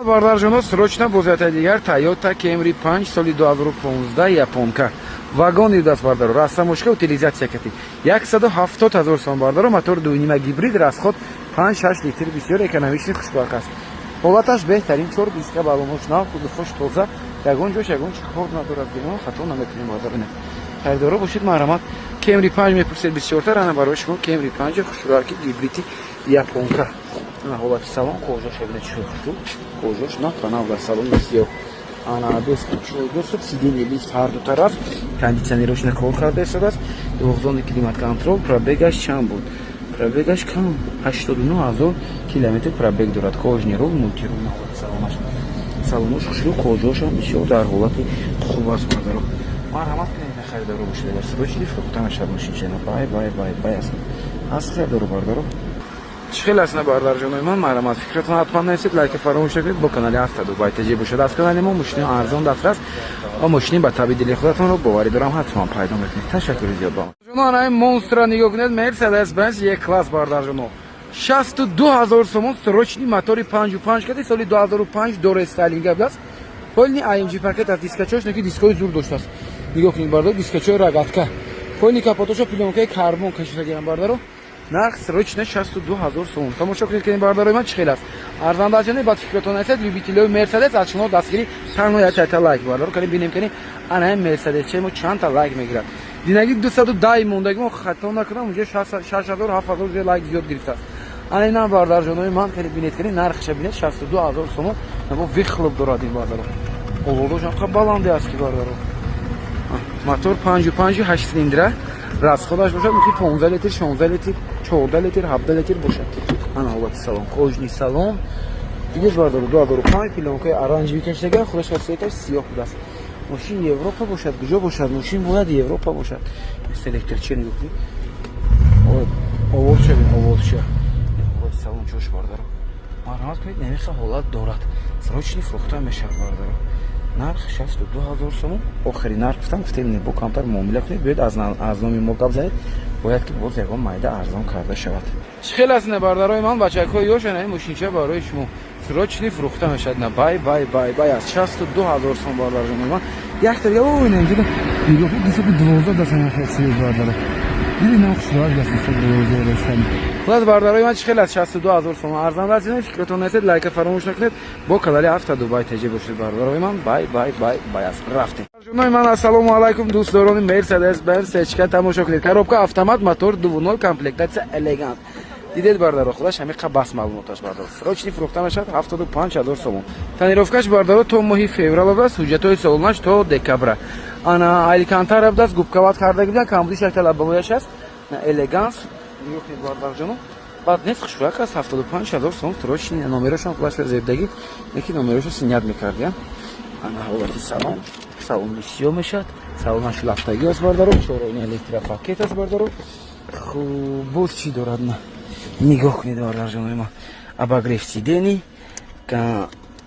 Бардарҷоно, срочно бозиятаи дигар: Тойота Кемри 5, соли 2015, японка, вагони даст, бардаро, растаможка, утилизация кати, 170 ҳазор сом, бардаро. Мотор дунима, гибрид, расход 5-6 литр, бисёр экономичный, хушбахт аст. Ҳолаташ беҳтарин, чор диска, балонош нав, кузовош тоза, ягон ҷош ягон чи кор надорад, бинон хато намекунем, бардаро. Харидоро бошед, марҳамат, Кемри 5 мепурсед бисёртар. Ана барои шумо Кемри 5 хушрӯаки, гибриди, японка. Ана ҳолати салон, кожаш ебина, чӣ хушрӯ, кожаш нав ба нав дар салон бисёр. Ана бесключевой доступ, сиденье лифт ҳар ду тараф, кондитсионерош на кор карда истодааст, двухзонный климат-контроль. Пробегаш чанд буд? Пробегаш кам, 89 ҳазор километр пробег дорад. Кожаный руль, мультируль. Ҳолати салонаш, салонош хушрӯ, кожошам бисёр дар ҳолати хуб аст, бардаро. Марҳамат кунед, харидоро бошед, агар срочный фурӯхта мешавад мошинчана. Бай, бай, бай, бай аст, аст харидоро, бардаро. Чӣ хел аст, на, бардарҷонои ман? Марҳамат, фикратон ҳатман нависед, лайка фаромӯш накунед. Бо канали Авто Дубай ТЖ бошад. Аз канали мо мошини арзон дастрас ва мошини ба таби дили худатонро, боварӣ дорам, ҳатман пайдо мекунед. Ташаккури зиёд ба ҷоно. Анаи монстра нигоҳ кунед, Мерседес Бенз Е класс, бардарҷоно, 62 ҳазор сомон, срочный, мотори 5,5 кади, соли 2005, дорестайлинг аст, полный АМГ пакет аз дискачош неки дискои зур доштааст. Нигоҳ кунед, бардаро, дискачои рогатка, полный капотоша плёнкаи карбон кашидагиам, бардаро. Нарх срочно 62 ҳазор сомон. Тамошо кунед, ки бардарои ман, чӣ хел аст, арзанда аст ё не? Баъд фикратон нависед. Любителои Мерседес, аз шумо дастгирӣ танҳо як лайк, бардаро. Кани бинем, кани анаи Мерседес че мо чандта лайк мегирад. Динаги 210 мондаги мо, хато накунам, унҷа 6000, 7000 лайк зиёд гирифтааст. Ана инам, бардарҷонои ман, кани бинед, кани нархша бинед, 62 ҳазор сомон. Намо выхлоп дорад ин, бардаро, овозош ҳамқа баланде аст, ки, бардаро, мотор 5,5, ҳашт цилиндра, расходаш бошад мумкин 15 литр, 16 литр, 14 литр, 17 литр бошад. Ана ҳолати салон, кожаный салон дигар, бардаро, 2005, плёнкаи оранжевый кашидаган, худаш цветаш сиёҳ будааст. Мошин Европа бошад, куҷо бошад? Мошин бояд Европа бошад. Электриче нигоҳ кунед, овозша бин, овозша. Ҳолати салон чош, бардаро, марҳамат кунед, намиха ҳолат дорад, срочный фурӯхта мешавад, бардаро. Нарх 62 ҳазор сомон, охири нарх гуфтам, гуфтем, не, бо камтар муомила кунед, биёед, аз номи мо гап занед, бояд ки боз ягон майда арзон карда шавад. Чӣ хел аст, на, бардарои ман, бачакҳои ёш? Ана мошинча барои шумо срочный фурӯхта мешавад, на, бай, бай, бай, бай аст, 62 ҳазор сом, бардарҷонои ман. Якта дига ой, на, нигоҳ, 212 дастан, бардаро, диди, на, хушроак даст, 212 дастан. Хулас, бардарои ман, чӣ хел аст? 62 ҳазор сомон, арзанда аст. Фикратон нависед, лайка фаромӯш накунед, бо канали Авто Дубай ТЖ бошед, бардарои ман. Бай, бай, бай, бай аст, рафтем. Ҷонои ман, ассалому алайкум, дӯстдорони Мерседес Бенз сечка, тамошо кунед: коробка автомат, мотор 2.0, комплектация элегант. Дидед, бардаро, худаш ҳамиқа бас маълумоташ, бардаро. Срочный фурӯхта мешавад, 75 ҳазор сомон. Тонировкаш, бардаро, то моҳи феврал будааст, ҳуҷҷатҳои солонаш то декабра. Ана алькантара будааст, губковать карда буданд, камбудиш як талабавояш аст. Элеганс нигоҳ кунед, бардарҷоно, баъд нест, хушрак аст, 75 ҳазор сом, срочный. Номерошам худаш зебдагӣ неки, номерошо снять мекардиям. Ана ҳолати салон, салони сиёҳ мешавад, салонаш лафтагӣ аст, бардаро, чороини электропакет аст, бардаро. Хуб, боз чӣ дорад? На, нигоҳ кунед, бардарҷонои ман, обогрев сидений,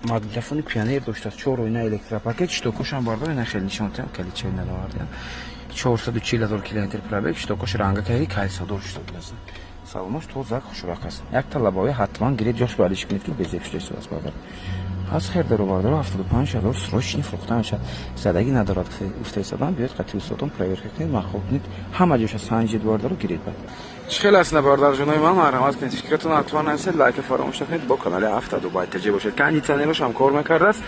магнитофони Пионер доштааст, чор оина электропакет, щитокошам, бардор, ина хеле нишонтиам, каличаи надовардиам. 440 ҳазор километр пробег, щитокош ранга кади, калсадор щиток будааст. Салонош тоза, хушрак аст. Як талабавӣ ҳатман гиред, ҷош бариш кунед, ки безеб шуда истодааст, бардар. Аз хердаро, бардаро, 75 ҳазор, срочный фурӯхта мешавад, задагӣ надорад, гуфта истодам. Биёед, қатъи устодон проверка кунед, маъқул кунед, ҳама ҷоша санҷид, бардаро, гиред. Бад чӣ хел аст, на, бардарҷонои ман? Марҳамат кунед, фикратон ҳатман нависед, лайка фаромӯш накунед, бо канали Авто Дубай ТЖ бошед. Кондитсионерош ҳам кор мекардааст,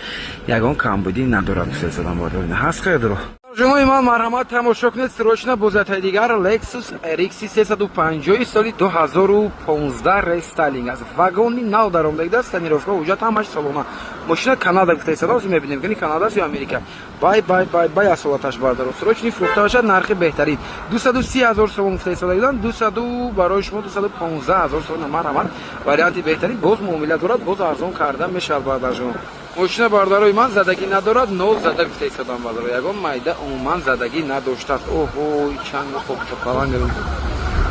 ягон камбудӣ надорад, гуфта истодам, бардар. Ҳаст хердаро. Ҷонои ман, марҳамат, тамошо кунед, срочно бозиятҳои дигар: Lexus RX 350, соли 2015, рестайлинг аст, вагони нав даромадагидааст, тонировка, ҳуҷҷат ҳамаш солона. Мошина Канада гуфта истода, ҳозир мебинем, кани Канада аст ё Америка. Бай, бай, бай, бай аз ҳолаташ, бардаро. Срочный фурӯхта бошад, нархи беҳтарин 230 ҳазор сомон гуфта истода буданд, 200, барои шумо 215 ҳазор сомон. Марҳамат, варианти беҳтарин, боз муомила дорад, боз арзон карда мешавад, бардарҷон. Мошина, бардарои ман, задагӣ надорад, нол зада гуфта истодам, бардаро, ягон майда умуман задагӣ надоштааст. Оҳой, чанг хокчапаланг.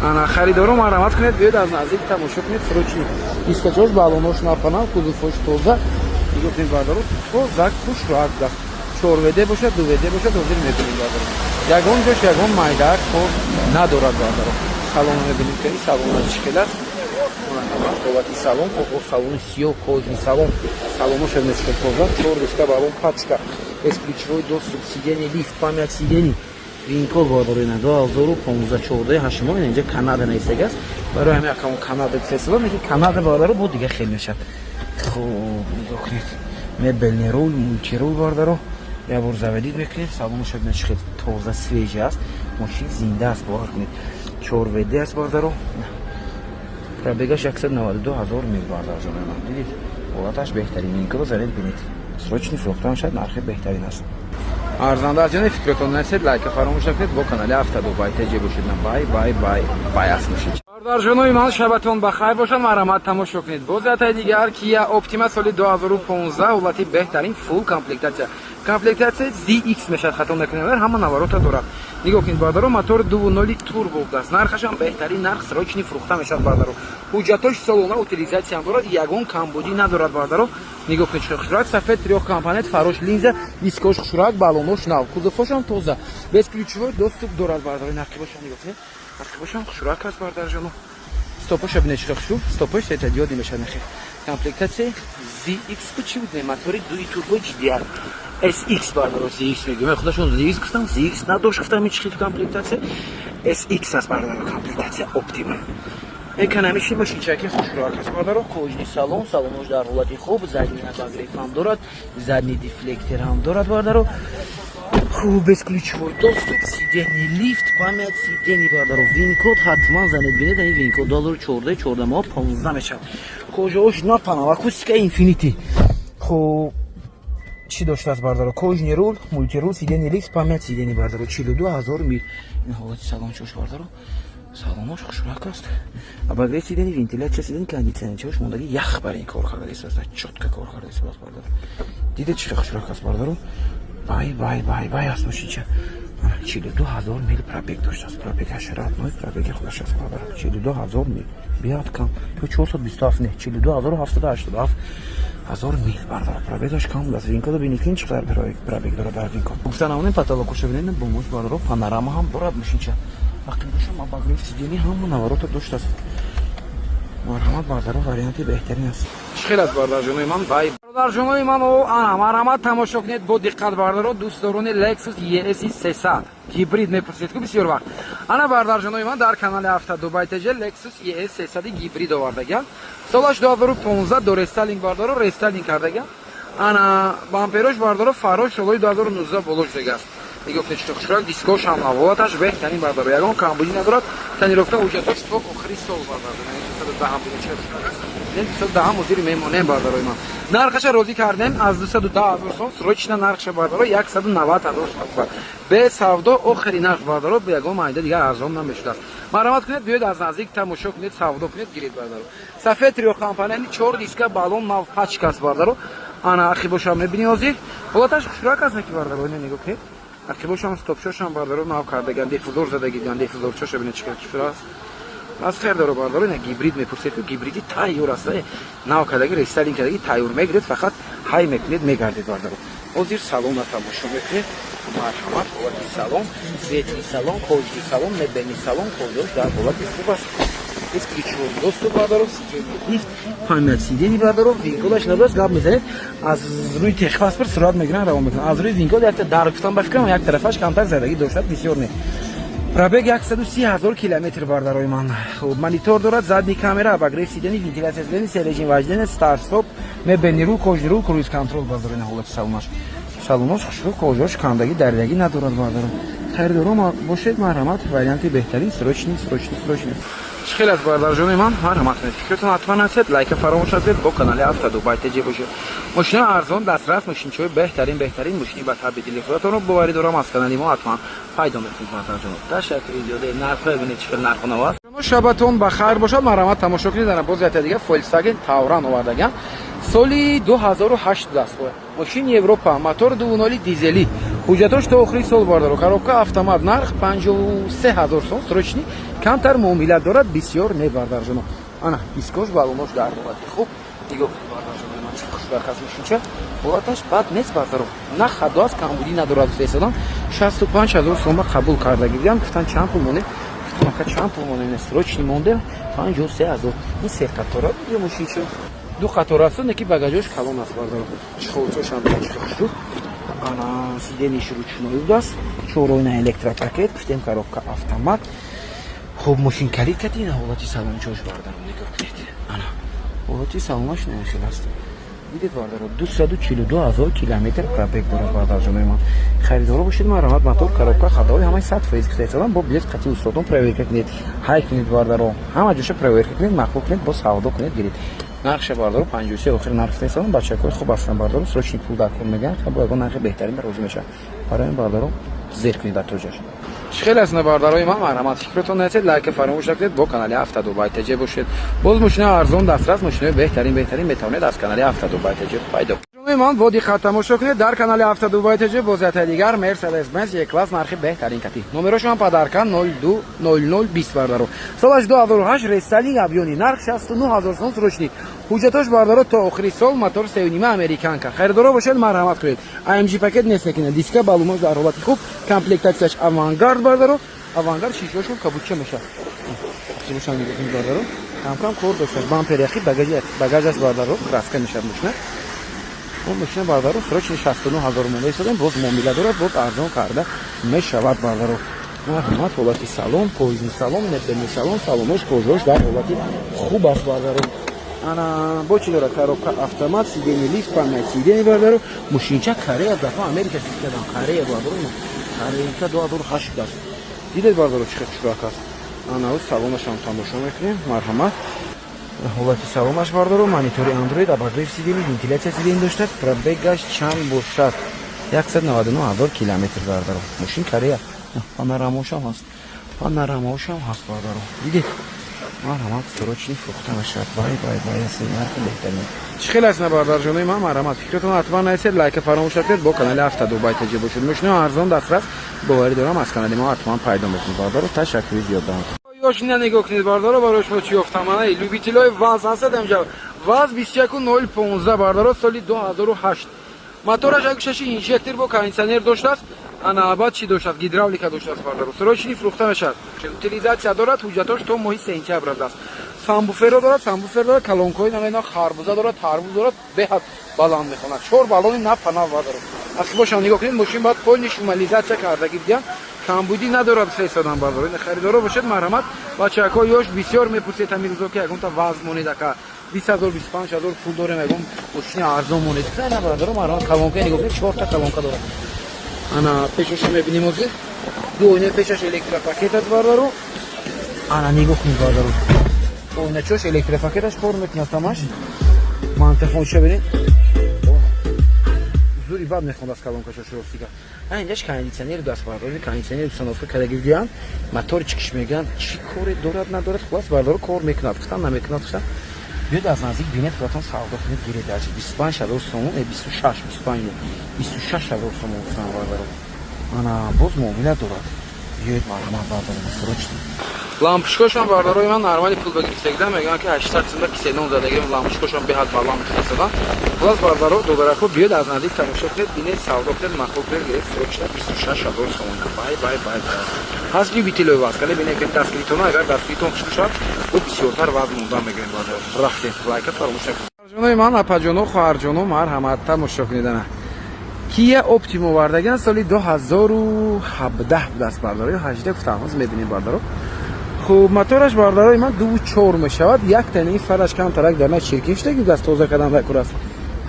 Ана харидоро, марҳамат кунед, биёед, аз наздик тамошо кунед. Срочный, дискачош, балонош напанам, кузовош тоза, нигоҳ кунед, бардаро, тоза, хушроак даст. Чор ВД бошад, ду ВД бошад, ҳозир мебинем, бардаро. Ягон ҷош ягон майда кор надорад, бардаро. Салона мебинем, ки салона чӣ хел аст. Марҳамат, ҳолати салон, салони сиёҳ, кожаный салон, салоноша мешка тоза, чор диска, баллон пачка, бесключевой доступ, сиденье лифт, память сидений, ВИН-код, бародаро. Ина 2015, 14 ҳашт моҳ. Инҷа Канада навистага аст, барои ҳамин акамон Канада фестивал меки. Канада, бародаро, бо дига хел мешавад. Хуб, нигоҳ кунед, мебельный руль, мультируль, бародаро. Як бор заводить мекунед. Салоноша бинед, чӣ хел тоза, свежий аст, мошин зинда аст, бовар кунед. Чор ВД аст, бародаро. Пробегаш 192 ҳазор мил, бародарҷони ман. Дидед, ҳолаташ беҳтарин. ВИН-кодо занед, бинед. Срочный фурӯхта мешавад, нархи беҳтарин аст. Арзанда аз ҷони фикратон насед, лайка фаромӯш накунед, бо канали Автодубай ТЖ бошед. На бай, бай, бай, бай аст мошин. Бародарҷонои ман, шабатон ба хайр бошад. Марҳамат, тамошо кунед боз ятаи дигар Кия Оптима, соли 2015, ҳолати беҳтарин, фулл комплектация, комплектация ZX мешавад, хато накунем, ҳама наворота дорад. Нигоҳ кунед, бародаро, мотор 2.0 турбо будааст, нархашам беҳтарин нарх, срочный фурӯхта мешавад, бародаро. Ҳуҷҷатош солона, утилизатсиям дорад, ягон камбудӣ надорад, бародаро. Нигоҳ кунед, чӣ хушрак, сафед, трёхкомпонент, фарош линза, дискош хушрак, баллонош нав, кузовҳошам тоза, бесключевой доступ дорад, бародаро. Нақибошам нигоҳ кунед, нақибошам хушрак аст, бародарҷоно. Стопоша бинед, чӣ хушрӯ, стопош светодиодный мешавад. Нахе комплектация ZX бу чӣ буд? Мотори дуи турбо GDR SX, бардаро. ZX мегӯям, худашон ZX гуфтам, ZX надошт, гуфтам, ҳеч хел комплектация SX аст, бардаро, комплектация Optima. Экономичный мошинчаки хушрӯак аст, бардаро. Кожаный салон, салонош дар ҳолати хуб, задний обогрев ҳам дорад, задний дефлектор ҳам дорад, бардаро. Хуб, бесключевой доступ, сиденье лифт, память сидений, бардаро. ВИН-код ҳатман занед, бинед, ин ВИН-код 2014, 14 моҳ, 15 мешавад. Кожаош напанав, акустика Инфинити. Хуб, чӣ доштааст, бардаро? Кожаный руль, мультируль, сиденье лифт, память сидений, бардаро. 42 ҳазор мил. Ин ҳолати салончош, бардаро, салонош хушрак аст. Обогрев сидений, вентиляция сидений, кондитсионерчош мондаги, ях бар ин кор кардааст, чётко кор кардааст, бардаро. Дида, чӣ хушрак аст, бардаро. Бай, бай, бай, бай аст мошинча. 42 ҳазор мил пробег доштааст. Пробегаш родной пробеги худаш аст, бардаро. 42 ҳазор мил биёд кам то 427, не, 42 787 ҳазор мил, бардаро, пробегаш кам будааст. ВИН-кодо бинед, ки чӣ қадар пробег дорад дар ВИН-код. Гуфта намонем, потолокоша бинед, бомош, бардаро, панорама ҳам дорад мошинча. Ақибошам обогрев сидений, ҳама наворота доштааст. Марҳамат, бардаро, варианти беҳтарин аст. Чӣ хел аст, бардарҷонои ман? Вай, бародарҷонои ман, ана, марҳамат, тамошо кунед бо диққат, бардаро. Дӯстдорони Lexus ES 300 гибрид мепурсед ку бисёр вақт. Ана, бародарҷонои ман, дар канали Авто Дубай ТЖ Lexus ES 300 гибрид овардагиам, солаш 2015, до рестайлинг, бардаро, рестайлинг кардагиам. Ана бамперош, бардаро, фарош солҳои 2019 боло шудагааст. Нигоҳ кунед, чӣ хушрак, дискош ҳам ҳолаташ беҳтарин, бардаро, ягон камбудӣ надорад. Тонировка, ҳуҷҷатош то охири сол, бардаро. 210 бинед, чӣ хушрак аст. 210 ҳозири мемонем, бардарои ман. Нархаша розӣ кардем аз 210 ҳазор сом, срочно нархша, бардаро, 190 ҳазор сом бе савдо, охири нарх, бардаро, ягон майда дигар арзон намешудааст. Марҳамат кунед, биёед, аз наздик тамошо кунед, савдо кунед, гиред, бардаро. Сафед, трёхкомпонентный, чор диска, баллон нав, пачка аст, бардаро. Ана ақибошам мебинӣ, ҳозир ҳолаташ хушрак аст ки, бардаро, ина нигоҳ кунед, ақибошам, стопшошам, бардаро, нав кардаган, диффузор задагидан, диффузорчоша бинед, чӣ хушрак аст. Аз хер доро, бардаро. Ина гибрид мепурсед ку, гибриди тайёр аст, нав кардаги, рестайлинг кардаги, тайёр, мегиред, фақат ҳай мекунед, мегардед, бардаро. Ҳозир салона тамошо мекунед. Марҳамат, ҳолати салон, светлый салон, кожаный салон, мебельный салон, кожаош дар ҳолати хуб аст, бесключевой доступ, бардаро, сиденье лифт, память сидений, бардаро. ВИН-кодаш набудааст, гап мезанед, аз рӯи техпаспорт сурат мегиранд, равон мекунанд. Аз рӯи ВИН-код якта дар гуфтам, ба фикрам, як тарафаш камтар задагӣ доштад, бисёр не. Пробег 130 ҳазор километр, бардарои ман. Хуб, монитор дорад, задний камера, обогрев сидений, вентиляция сидений, се режим вождения, старт стоп, мебельный руль, кожаный руль, круиз контроль, бардаро. Ина ҳолати салонаш, салонош хушрӯ, кожаош кандагӣ, даридагӣ надорад, бардаро. Харидоро бошед, марҳамат, варианти беҳтарин, срочный, срочный, срочный. Чӣ хел аст, бардарҷони ман? Марҳамат кунед, фикртон ҳатман ҳастед, лайка фаромӯш накунед, бо канали Авто Дубай ТЖ бошед. Мошина арзон, дастрас, мошинчаҳои беҳтарин, беҳтарин мошини ба табъи дили худатонро, боварӣ дорам, аз канали мо ҳатман пайдо мекунед, бардарҷон. Ташаккури зиёде. Нархҳое бинед, чӣ хел нархонав аст. Шабатон ба хайр бошад. Марҳамат, тамошо кунед. Ана боз якта дига Volkswagen Touran овардаган, соли 2008 будааст, мошини Европа, мотор 2.0 дизелӣ, ҳуҷҷатош то охири сол, бардаро, коробка автомат, нарх 53 ҳазор сом, срочный, камтар муомила дорад, бисёр не, бардарҷоно. Ана дискош, балонош дар ҳолати хуб. Нигоҳ кунед, бардарҷоно, ман чӣ хушбахт аст мошинча, ҳолаташ бад нест, бардаро, на хадо аст, камбудӣ надорад. Гуфта истодам, 65 ҳазор сома қабул карда гирдам. Гуфтан, чанд пул монед? Ака, чанд пул монем? Срочный мондем, 53 000. Ин се қатора буд ё мошинчо ду қатора аст, неки багажош калон аст, бардаро. Чехолчошам хушрӯ. Ана, сиденьиш ручной будааст, чоройна электропакет гуфтем, коробка автомат. Хуб, мошин калид кардӣ. Ина ҳолати салончош, бардаро, нигоҳ кунед. Ана, ҳолати салонаш нахел аст, дидед, бардаро. 242 000 километр пробег дорад, бардарҷонои ман. Харидоро бошед, марҳамат. Мотор, коробка, ходовой ҳамаи 100% гуфта. Бо билет қати устодон проверка кунед, ҳай кунед, бардаро, ҳама ҷоша проверка кунед, маъқул кунед, бо савдо кунед, гиред. Нархша, бардаро, 53 охир нарх гуфта. Бачакҳои хуб ҳастанд, бардаро, срочный пул дар кор мегӯянд, бо ягон нархи беҳтарин розӣ мешаванд. Барои ин, бардаро, зер кунед дар тоҷаш. Чӣ хел аст, бардарои ман? Марҳамат, фикротон нарасед, лайка фаромӯш накунед, бо канали Ҳафтаду Байтаҷе бошед. Боз мошинаи арзон дастрас, мошинаи беҳтарин, беҳтарин метавонед аз канали Ҳафтаду Байтаҷе пайдо. Ман бо диққат тамошо кунед. Дар канали Ҳафтаду Байтаҷе боз ятаи дигар Мерседес Бенз Е класс, нархи беҳтарин кати. Номерошон падарка 020020, бардаро. Солаш 2008, рестайлинг, объёмный, нарх 69 000 сом, срочный. Ҳуҷҷатош, бардаро, то охири сол. Мотор 3,5, американка. Харидоро бошед, марҳамат кунед. AMG пакет нест, некина диска, баллонош дар ҳолати хуб, комплектатсияш авангард, бардаро, авангард. Шишошон кабуча мешавад. Бардаро, камкам кор дошташ, бампер яхи, багажаш, бардаро, краска мешавад мошина. Он мошина, бардаро, срочный 69 000 монда истодем. Боз муомила дорад, боз арзон карда мешавад, бардаро. Марҳамат, ҳолати салон, поизни салон, небеми салон, салонош, кожош дар ҳолати хуб аст, бардаро. Ана, бо чӣ дорад? Коробка автомат, сиденье лифт, память сиденье, бардаро. Мошинча Корея, дафа Америка кардам, Корея, бардаро, Кореяка, 2008 аст. Дидед, бардаро, чӣ хел хушрак аст? Ана, салонашам тамошо мекунем. Марҳамат, ҳолати салонаш, бардоро. Монитори андроид, обогрев сиденье, вентиляция сиденье доштааст. Пробегаш чанд бошад? 199 ҳазор километр, бардаро. Мошин Корея. Панорамошам ҳаст, панорамошам ҳаст, бардаро, дидед. Марҳамат, срочный фурӯхта мешавад. Бай, бай, бай, нархи беҳтарин. Чӣ хел аст, бардарҷонои ман? Марҳамат, фикратон ҳатман нарисед, лайка фаромӯш накунед, бо канали Ҳафтаду Байтаҷи бошед. Мошинаи арзон дастрас, боварӣ дорам, аз канали мо ҳатман пайдо мекунед, бардаро. Ташаккури зиёд дорам. Ёшина нигоҳ кунед, бардаро, барои шумо чӣ ёфтам. Ана, любителои ВАЗ ҳастад инҷа. ВАЗ 21015, бардаро, соли 2008. Мотораш 1,6 инжектор, бо кондитсионер доштааст. Ана, баъд чӣ доштааст? Гидравлика доштааст, бардаро. Срочный фурӯхта мешавад. Утилизатсия дорад, ҳуҷҷатош то моҳи сентябр аст. Сабвуферро дорад, сабвуфер дорад, колонкаҳои навена, харбуза дорад, тарбуз дорад, беҳад баланд мехонад. Чор баллони нав панав, бардаро. Аз бошам нигоҳ кунед, мошин баъд полный шумализатсия кардагӣ бидиҳам, камбудӣ надорад, фесодам, бардаро. Харидоро бошед, марҳамат. Бачаҳако ёш бисёр мепурсед ҳамин рӯзо, ки ягонта ВАЗ монед, ака, 20 000, 25 000 пул дорем, ягон мошини арзон монед. На, бардаро, марҳамат. Колонка нигоҳ кунед, чорта колонка дорад. Ана, пешаша мебинем ҳозир. Ду оинаи пешаш электропакет аст, бардаро. Ана, нигоҳ кунед, бардаро, оиначош электропакеташ кор мекунад ҳамаш. Мантафонча бинед, зури бад мехонд аз колонкашош, ростига. Инҷаш кондитсионер даст, бардаро, кондитсионер установка кардаги диҳанд. Мотори чикиш мегӯянд, чӣ коре дорад, надорад. Хулас, бардаро, кор мекунад гуфтан, намекунад гуфтан. Биёд, аз наздик бинед, худатон савдо кунед, гиред. Даҷи 25 000 сомон, 26, 25, 26 000 сомон гуфтан, бардаро. Ана, боз муомила дорад. Биёед, марҳамат, бардаро, срочно. Лампочкошам, бардарои ман, нормали пул багирифтагида, мегӯянд, ки 800 сумба киселон задагирем. Лампочкошам беҳад баланд фирсадан. Хулас, бардаро, додарако, биёд, аз наздик тамошо кунед, бинед, савдо кунед, маъқул кунед, гиред. Срочно 26 000 сомон. Бай, бай, бай, бай. Ҳаст любителои ВАЗ, кале бинед, ки дастгиритона, агар дастгиритон хушк шавад, бо бисёртар ВАЗ монда мегирем, бардаро. Рафтем, лайка фаромӯш накунед. Ҷонои ман, апаҷоно, хоҳарҷоно, марҳамат, тамошо кунед. Ана, Кия Оптима овардагиан, соли 2017 будааст, бардаро, ё 18 гуфтам, ҳоз мебинем, бардаро. Хуб, мотораш, бардарои ман, 2,4 мешавад. Як танаи фараш камтарак дар на чиркин шудаги, даст тоза кардан дар кор аст,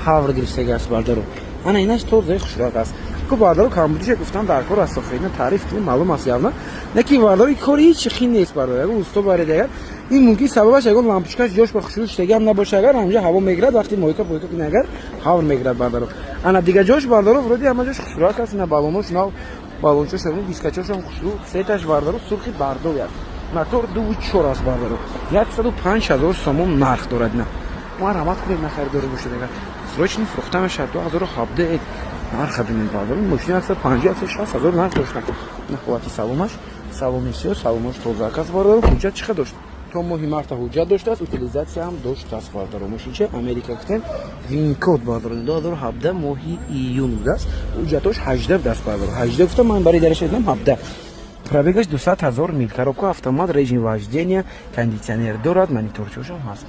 ҳавр гирифтаги аст, бардаро. Ана, инаш тозаи хушрак аст ку, бардаро. Камбудиша гуфтан дар кор аст, охир ина таъриф кунем, маълум аст явна. Неки, бардаро, кори ҳеч хин нест, бардаро. Ягон усто баред, агар ин мумкин сабабаш ягон лампочкаш ҷош ба хушрӯ шудагиам набоша, агар ҳамҷа ҳаво мегирад, вақти мойка пойка кунӣ, агар ҳавр мегирад, бардаро. Ана, дига ҷош, бардаро, вроде ҳама ҷош хушрӯак аст. Ина баллонош нав, баллончош, дискачошам хушрӯ, цветаш, бардаро, сурхи бардовӣ аст. Мотор 2,4 аст, бардаро, 105 000 сомон нарх дорад. Ина, марҳамат кунед, нахаридорӣ бошед агар, срочный фурӯхта мешавад. 2017. Нарха бинед, бардаро, мошини 150, 160 000 нарх доштан. На, ҳолати салонаш, салони сиё, салонош тозаак аст, бардаро. Ҳуҷҷат чӣ дошт? То моҳи марта ҳуҷҷат доштааст, утилизатсия ҳам доштааст, бардаро. Мошинча Америка гуфтем, винкод, бардаро, 2017 моҳи июн будааст, ҳуҷҷатош 18 будааст, бардаро. 18 гуфтам ман, барои дараша дидам 17. Пробегаш 200 ҳазор мил. Коробка автомат, режим вождения, кондитсионер дорад, мониторчошам ҳаст.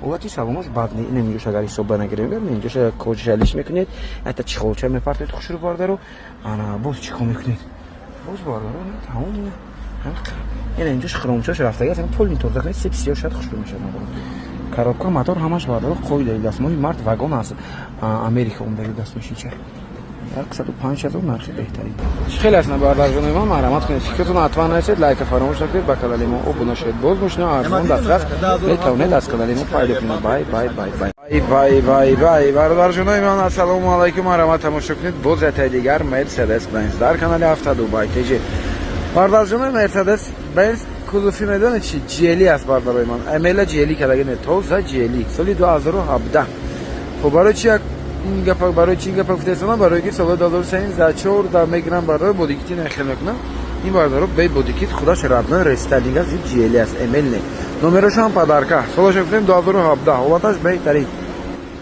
Ҳолати салонаш бад не. Инам инҷош агар ҳисоб нагирем, инҷош кожа алиш мекунед, ята чехолча мепартед, хушрӯ, бардаро. Ана боз чӣ кор мекунед? Боз, бардаро, тамом. Ина инҷош хромчош рафтаги аст, полный тоза кунед, сеп сиёҳ шуд, хушрӯ мешавад. Коробка, мотор ҳамаш, бардаро, қоидаи даст. Моҳи март вагон аз Америка омдаги даст мошинча. 105 000, нархи беҳтарин. Хеле аст, бардарҷонои ман, марҳамат кунед, фикратон ҳатман нависед, лайка фаромӯш накунед, ба канали мо обуна шавед. Боз мошина арзон дастрас метавонед аз канали мо пайдо кунед. Бай, бай, бай, бай, бай, бай, бай, бародарҷонои ман, ассалому алайкум. Марҳамат, тамошо кунед боз яктаи дигар Мерседес Бенз дар канали Автодубай ТЖ. Бародарҷонои, Мерседес Бенз кузови медонед чи GLE аст, бародарои ман, ML GLE кадаги не, тоза GLE, соли 2017. Хоб, барои чи ин гапа, барои чи ин гапа гуфтаистонам? Барои ки соли 2013 14 мегирам, бародаро, бодикити нахел мекунам. Ин, бародаро, бе бодикит худаш родной рестайлинг аст, GLE аст, ML не. Номерошам подарка. Солаша гуфтем, 2017. Ҳолаташ беҳтарин.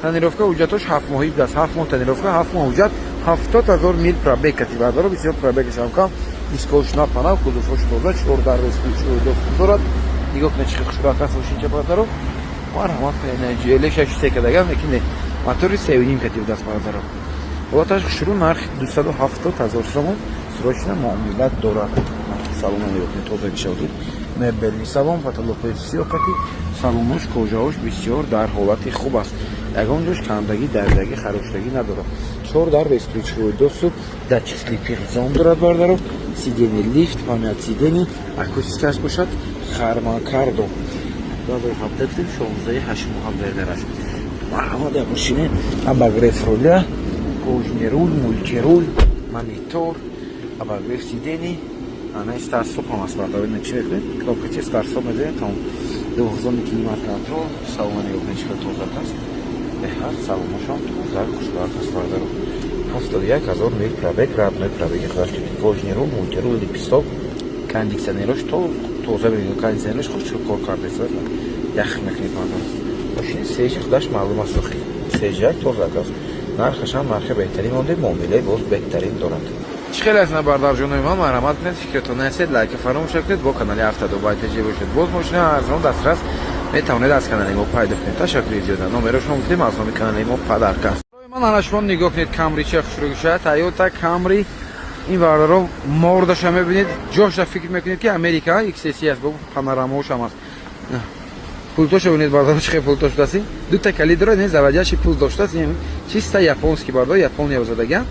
Тонировка, ҳуҷҷатош 7 моҳӣ будааст, 7 моҳ тонировка, 7 моҳ ҳуҷҷат, 70 000 мил пробег кати, бародаро, бисёр пробегашам кам. Дискош напанав, кузовош тоза, чор дар доступ дорад. Нигоҳ кунед, чӣ хушрак аст мошинча, бародаро. Марҳамат кунед, GLE шаш се кадагам, лекин не, мотори 3,5 кати будааст, бародаро. Ҳолаташ хушрӯ, нарх 270 000 сомон, срочно муомилат дорад. Салона нигоҳ кунед, тозагиша ҳозир. Мебели салон, потолокҳои сиёҳ кати, салонош, кожаош бисёр дар ҳолати хуб аст, ягон ҷош кандагӣ, дардагӣ, хароштагӣ надорад. Чор дар бесключевой доступ, датчик слепых зон дорад, бародаро, сиденье лифт, память сидений, акустикаш бошад Харман Кардон. 2017, 16 8 моҳ бердараш. Марҳамат, як мошине обогрев руля, кожаный руль, мультируль, монитор, обогрев сидений, ана старт-стоп ҳам аст, бародаро. Ина чӣ мекунед? Кнопкачи старт-стоп мезанед, тамом. Двухзонный климат контроль. Салона нигоҳ кунед, чӣ қадр тоза аст. Беҳад салонашам тоза, хушбахт аст, бародаро. 71 000 мил пробег, родной пробеги худаш. Кожаный руль, мультируль, лепесток, кондитсионерош тоза бибинед, кондитсионерош хуш кор кардааст, ях мекунед, бародаро. Мошини свежий, худаш маълум аст, охи свежак, тозак аст. Нархашам нархи беҳтарин монде, муомилаи боз беҳтарин дорад. Чӣ хеле аст, бардарҷонои ман, марҳамат кунед, фикратон нависед, лайка фаромӯш накунед, бо канали Автодубай ТЖ бошед. Боз мошина арзон дастрас метавонед аз канали мо пайдо кунед. Ташаккури зиёда. Номерошон гуфтем, аз номи канали мо подарка аст. Ман ана шумо нигоҳ кунед, Камри ча хушрӯгиша, Тойота Камри. Ин, бародаро, мордаша мебинед, ҷоша фикр мекунед, ки Америка XSE аст, бо панорамаошам аст. Пултоша бинед, бародаро, чӣ хел пулто шудааст. Дута калид дорад, не заводящий пул доштааст, чисто японский, бародаро, Япония задагиан.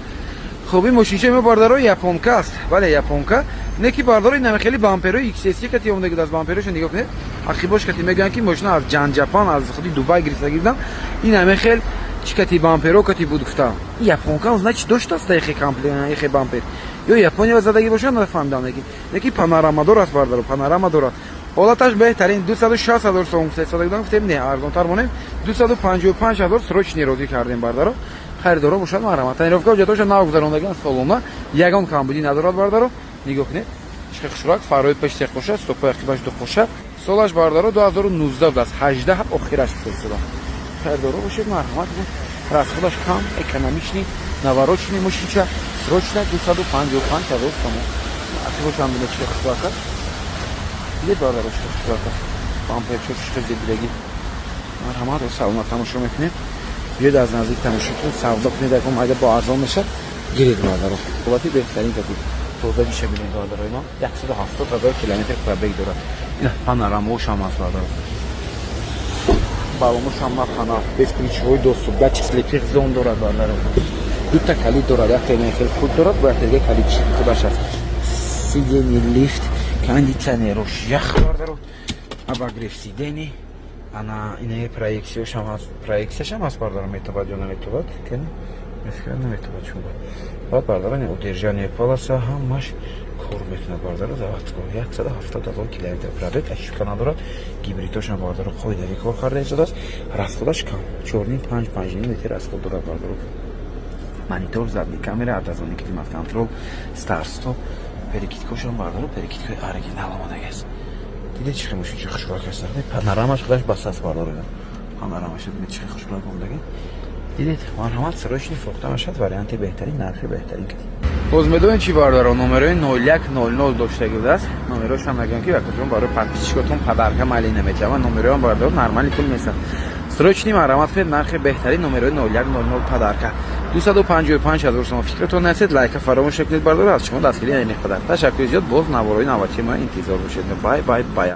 Хоб, ин мошинчаи мо, бародаро, японка аст, бале, японка. Не ки, бародаро, ин хеле бамперои XSE кати омдаги аст. Бампероша нигоҳ кунед, ақибош кати. Мегӯянд, ки мошина аз Ҷанҷапан, аз худи Дубай гирифта гирдам. Ин ҳаме хел чӣ кати бамперо кати буд, гуфтам. Японка значит доштааст ихе комплект, ихе бампер. Ё Япония задагӣ бошад, нафаҳмидам, лекин лекин панорамадор аст, бародаро, панорама дорад. Ҳолаташ беҳтарин. 260 000 сом гуфта истода, гуфтем, не, арзонтар монем, 255 000 срочный розӣ кардем, бардаро. Харидоро бошад, марҳамат. Тонировка, ҳуҷҷатоша нав гузарондаган, солона ягон камбудӣ надорад, бардаро. Нигоҳ кунед, чӣ хушрак, фарои пеш сеқоша, стопои ақибаш дуқоша. Солаш, бардаро, 2019 будааст, 18 охираш гуфта. Харидоро бошед, марҳамат. Расходаш кам, экономичный, навороченный мошинча, срочно 255 000 сомон. Ақибошам бинед, чӣ хушрак аст. Дидед, бардаро, чӣ хушрак аст, бамперчо чӣ хел зебидагӣ. Марҳамат, саломат тамошо мекунед. Биёед, аз наздик тамошо кунед, савдо кунед, ягон майда бо арзон мешад, гиред, бардаро. Ҳолати беҳтарин кати, тозагиша бинед, бардарои ман. 170 000 километр пробег дорад. Ина панорамаошам аст, бардаро, балоношам напана, бесключевой доступ, датчик слепых зон дорад, бардаро. Дута калид дорад, якта хел пулт дорад, бо якта дига калид худаш аст. Сиденье лифт, кондитсионерош ях, бардаро, обогрев сидений. Ана инаи проекцияшам ҳаст, проекцияшам ҳаст, бардаро. Метобад ё наметобад? Кани, мефикрам, наметобад. Чун баъд, бардаро, удержание полоса ҳамаш кор мекунад, бардаро. Заводской 170 000 километр пробег, ошибка надорад. Гибридошам, бардаро, қоидави кор карда истодааст. Расходаш кам, чорним, панҷ, панҷним литр расход дорад, бардаро. Монитор, задний камера, однозонный климат контроль, старт стоп, перекидкошам, бардаро, перекидкои оригинал омадагиаст. Дидед, чӣ хел мошинча хушрак аст? Панорамаш худаш бас аст, бардаро. Панорамаш бинед, чӣ хел хушрак омадаги. Дидед? Марҳамат, срочный фурӯхта мешавад, варианти беҳтарин, нархи беҳтарин. Боз медонед чӣ, бародаро? Номерои 0100 доштагӣ будааст. Номерошам мегӯям, ки якаҷон, барои подписчикотон подарка майли наметавам. Номероам, бародаро, нормальный пул нестанд. Срочный марҳамат кунед, нархи беҳтарин, номерои 0100, подарка 255 ҳазор сомон. Фикратон насед, лайка фаромӯш накунед, бародаро, аз шумо дастгирӣ намеқадар. Ташаккури зиёд, боз наворои навбатии мо интизор бошед. Бай, бай, бай.